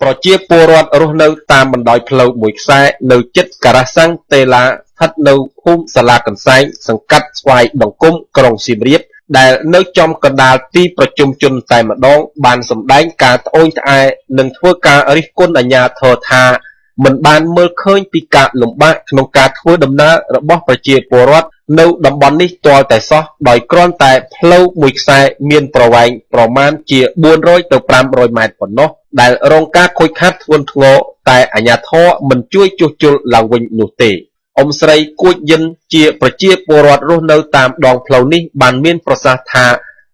ប្រជាពលរដ្ឋរស់នៅតាមបណ្ដោយផ្លូវមួយខ្សែនៅជិតការ៉ាសាំងតេឡាស្ថិតនៅភូមិសាលាកន្សែងសង្កាត់ស្វាយដង្គំក្រុងសៀមរាបដែលនៅចំកណ្ដាលទីប្រជុំជនតែម្ដងបានសម្ដែងការត្អូញត្អែរនិងធ្វើការរិះគន់អាជ្ញាធរថាមិនបានមើលឃើញពីការលំបាកក្នុងការធ្វើដំណើររបស់ប្រជាពលរដ្ឋនៅតំបន់នេះទាល់តែសោះដោយគ្រាន់តែផ្លូវមួយខ្សែមានប្រវែងប្រមាណជា400ទៅ500ម៉ែត្រប៉ុណ្ណោះដែលរងការខូចខាតធ្ងន់ធ្ងរតែអាជ្ញាធរមិនជួយជួសជុលឡើងវិញនោះទេអ៊ំស្រីគួចយិនជាប្រជាពលរដ្ឋរស់នៅតាមដងផ្លូវនេះបានមានប្រសាសន៍ថា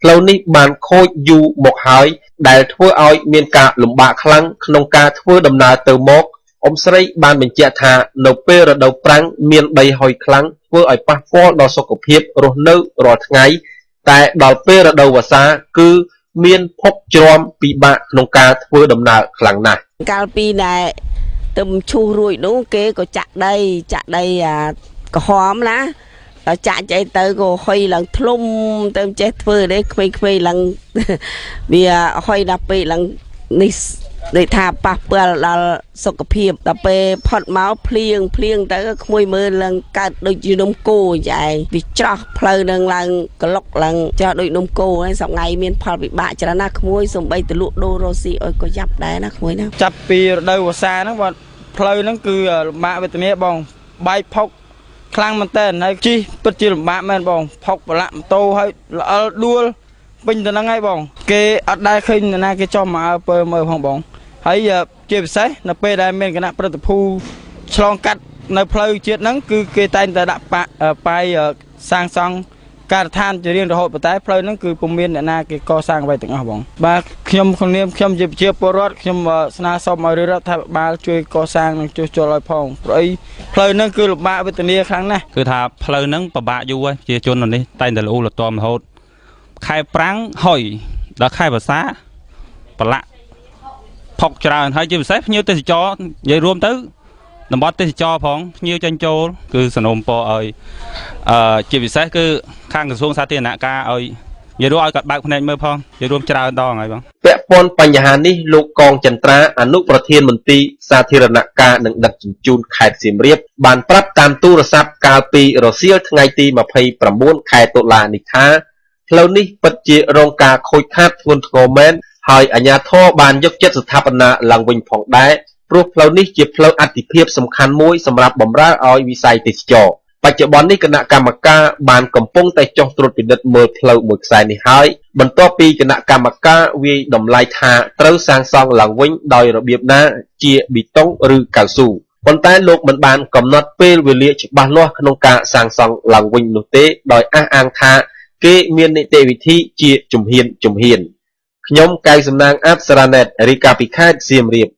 ផ្លូវនេះបានខូចយូរមកហើយដែលធ្វើឲ្យមានការលំបាកខ្លាំងក្នុងការធ្វើដំណើរទៅមកអ៊ំស្រីបានបញ្ជាក់ថានៅពេលរដូវប្រាំងមានដីហុយខ្លាំងធ្វើឲ្យប៉ះពាល់ដល់សុខភាពរស់នៅរាល់ថ្ងៃតែដល់ពេលរដូវវស្សាគឺមានភក់ជ្រាំពិបាកក្នុងការធ្វើដំណើរខ្លាំងណាស់កាលពីដែលទៅឈូសរួចនោះគេក៏ចាក់ដីអាក្រហមណាដល់ចាក់ចៃទៅក៏ហុយឡើងធ្លុំទៅចេះធ្វើទេក្មេងៗឡើងវាហុយដល់ពេកឡើងនេះដូចថាប៉ះពាល់ដល់សុខភាពដល់ពេលផុតមកភ្លៀងទៅក្មួយមើលឡើងកើតដូចជានំគោចែងវាច្រោះផ្លូវនឹងឡើងក្លុកឡើងច្រោះដូចនំគោហើយសប្ងៃមានផលវិបាកច្រើនណាស់ក្មួយសំបីទៅលក់ដូររស៊ីអុយក៏យ៉ាប់ដែរណាក្មួយណាចាប់ពីរដូវវស្សាហ្នឹងបាទផ្លូវហ្នឹងគឺលំបាកវេទនាបងបែកផុកខ្លាំងមែនតើហើយជិះពិតជាលំបាកមែនបងផុកប្រឡាក់ម៉ូតូហើយល្អិលដួលពេញទៅហ្នឹងហើយបងគេអត់ដែលឃើញនរណាគេចុះមកអើពើមើលផងបងហើយជាពិសេសនៅពេលដែលមានគណៈប្រតិភូឆ្លងកាត់នៅផ្លូវជាតិហ្នឹងគឺគេតែងតែដាក់ប៉ាយសាងសង់ការដ្ឋានជារៀងរហូតប៉ុន្តែផ្លូវហ្នឹងគឺពុំមានអ្នកណាគេកសាងអ្វីទាំងអស់បងបាទខ្ញុំក្នុងនាមខ្ញុំជាប្រជាពលរដ្ឋខ្ញុំស្នើសុំឲ្យរដ្ឋាភិបាលជួយកសាងនិងជួសជុលឲ្យផងព្រោះអីផ្លូវហ្នឹងគឺលំបាកវេទនាខ្លាំងណាស់គឺថាផ្លូវហ្នឹងពិបាកយូរហើយប្រជាជននៅនេះតែងតែលូលទាំរហូតខែប្រាំងហុយដល់ខែវស្សាប្រឡាក់ផុកច្រើនហើយជាពិសេសភ្ញៀវទេសចរនិយាយរួមទៅតំបន់ទេសចរផងភ្ញៀវចេញចូលគឺសនំពរឲ្យជាពិសេសគឺខាងក្រសួងសាធារណការឲ្យនិយាយរួមឲ្យគាត់បើកភ្នែកមើលផងនិយាយរួមច្រើនដងហើយបងពាក់ព័ន្ធបញ្ហានេះលោកកងចន្ទ្រាអនុប្រធានមន្ទីរសាធារណការនិងដឹកជញ្ជូនខេត្តសៀមរាបបានប្រាប់តាមទូរស័ព្ទកាលពីរសៀលថ្ងៃទី29ខែតុលានេះថាផ្លូវនេះពិតជារងការខូចខាតធ្ងន់ធ្ងរមែនហើយអាជ្ញាធរបានយកចិត្តស្ថាបនាឡើងវិញផងដែរព្រោះផ្លូវនេះជាផ្លូវអាទិភាពសំខាន់មួយសម្រាប់បម្រើឲ្យវិស័យទេសចរបច្ចុប្បន្ននេះគណៈកម្មការបានកំពុងតែចុះត្រួតពិនិត្យមើលផ្លូវមួយខ្សែនេះហើយបន្ទាប់ពីគណៈកម្មការវាយតម្លៃថាត្រូវសាងសង់ឡើងវិញដោយរបៀបណាជាប៊ីតុងឬកៅស៊ូប៉ុន្តែលោកមិនបានកំណត់ពេលវេលាច្បាស់លាស់ក្នុងការសាងសង់ឡើងវិញនោះទេដោយអះអាងថាគេមាននីតិវិធីជាជំហានខ្ញុំកៅសំណាងអប្សរាណេតរាយការណ៍ពីខេត្តសៀមរាប។